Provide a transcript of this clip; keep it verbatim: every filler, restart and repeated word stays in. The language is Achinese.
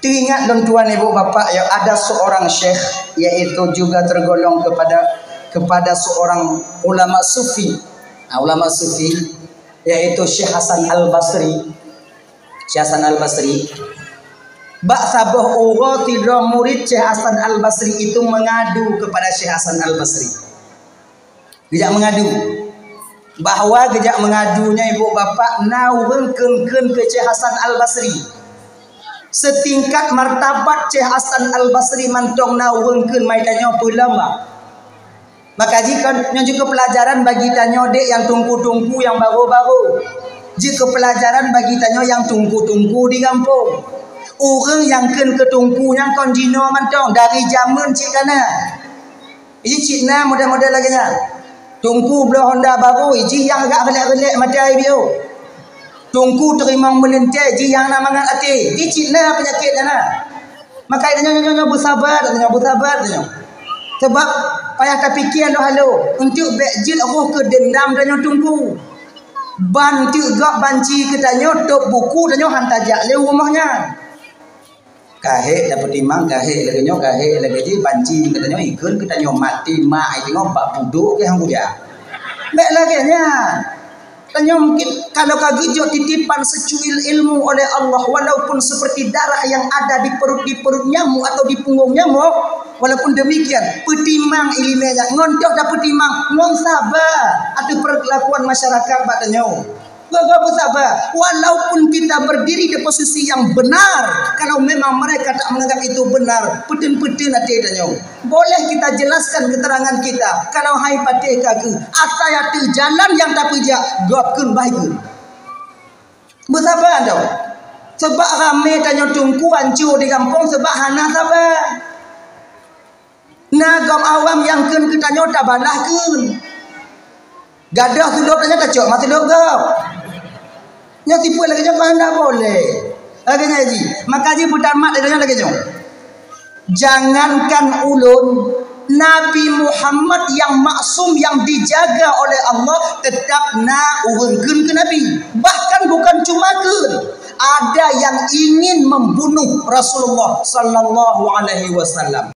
Teuingat lôn tuan ibu bapak, ya, ada seorang syekh, yaitu juga tergolong kepada kepada seorang ulama sufi. Nah, ulama sufi, yaitu Syekh Hasan Al-Basri. Syekh Hasan Al-Basri. Bak saboh uroe sidroe murid Syekh Hasan Al-Basri itu mengadu kepada Syekh Hasan Al-Basri. Geujak mengadu. Bahwa geujak mengadu nyan ibu bapak na ureuëng kheun-kheun keu Syekh Hasan Al-Basri. Setingkat martabat Syekh Hasan Al-Basri mantong na ureuëng kheun, mai tanyoe peulama. Maka jih kon nyoe jeuet keu pelajaran bagi tanyoe dek nyang teungku-teungku nyang barô-barô. Jeuet keu pelajaran bagi tanyoe nyang teungku-teungku di gampông. Ureuëng nyang kheun keu teungku nyan kon jinoe mantong, dari jameun cit ka na. Jih cit na model-model lagée nyan. Teungku bloe honda barô, jih nyang agak reulek-reulek mata ié biôh. Teungku teurimong meulintée, jih nyang na mangat até. Jih cit na peunyakét nyan na. Maka nyoe, nyoe, nyoe, nyoe beusaba, nyoe beusaba, nyoe. Sebab payah tapike halo-halo, eunteuk bék jeuet roh keu deundam tanyoe teungku. Ban teuk gob banci keu tanyoe, tôb buku tanyoe han tajak lé u rumoh nyan. Ka hék tapeutimang, ka hék lagée nyoe, ka hék lagée jih, banci keu tanyoe, ikheun keu tanyoe, maté mak i teungoh bak pudok keu han kujak. Bék lagée nyan. Tanyoe mungkin kalau ka geujok titipan secuil ilmu oleh Allah, walaupun seperti darah yang ada di perut, di perut nyamuk atau di punggung nyamuk, walaupun demikian, peutimang iéleumé nyan, ngon toh tapeutimang, ngon saba ateueh perlakuan masyarakat bak tanyoe. Geuh-geuh beusaba, walaupun kita berdiri di posisi yang benar, kalau memang mereka tak menganggap itu benar, peutén-peutén até tanyoe. Boleh kita jelaskan keterangan kita, kalau hai patéh ka keuh, asai ateueh jalan nyang tapeujak, gob kheun bah ikheun. Beusaba nyoe. Sebab ramé tanyoe teungku anco di gampông sebab hana saba. Na gob awam nyang kheun keu tanyoe tabalah kheun. Gadôh sulôb tanyoe tacok ma sulôb gob. Nyoe tipe lagée nyoe hana boleh. Lagée nyan jih. Maka jih beutamat lagée nyoe, lagée nyoe. Jangankan ulôn, Nabi Muhammad yang maksum, yang dijaga oleh Allah, tetap na ureuëng kheun keu Nabi. Bahkan bukan cuma kheun, ada yang ingin membunuh Rasulullah sallallahu alaihi wasallam.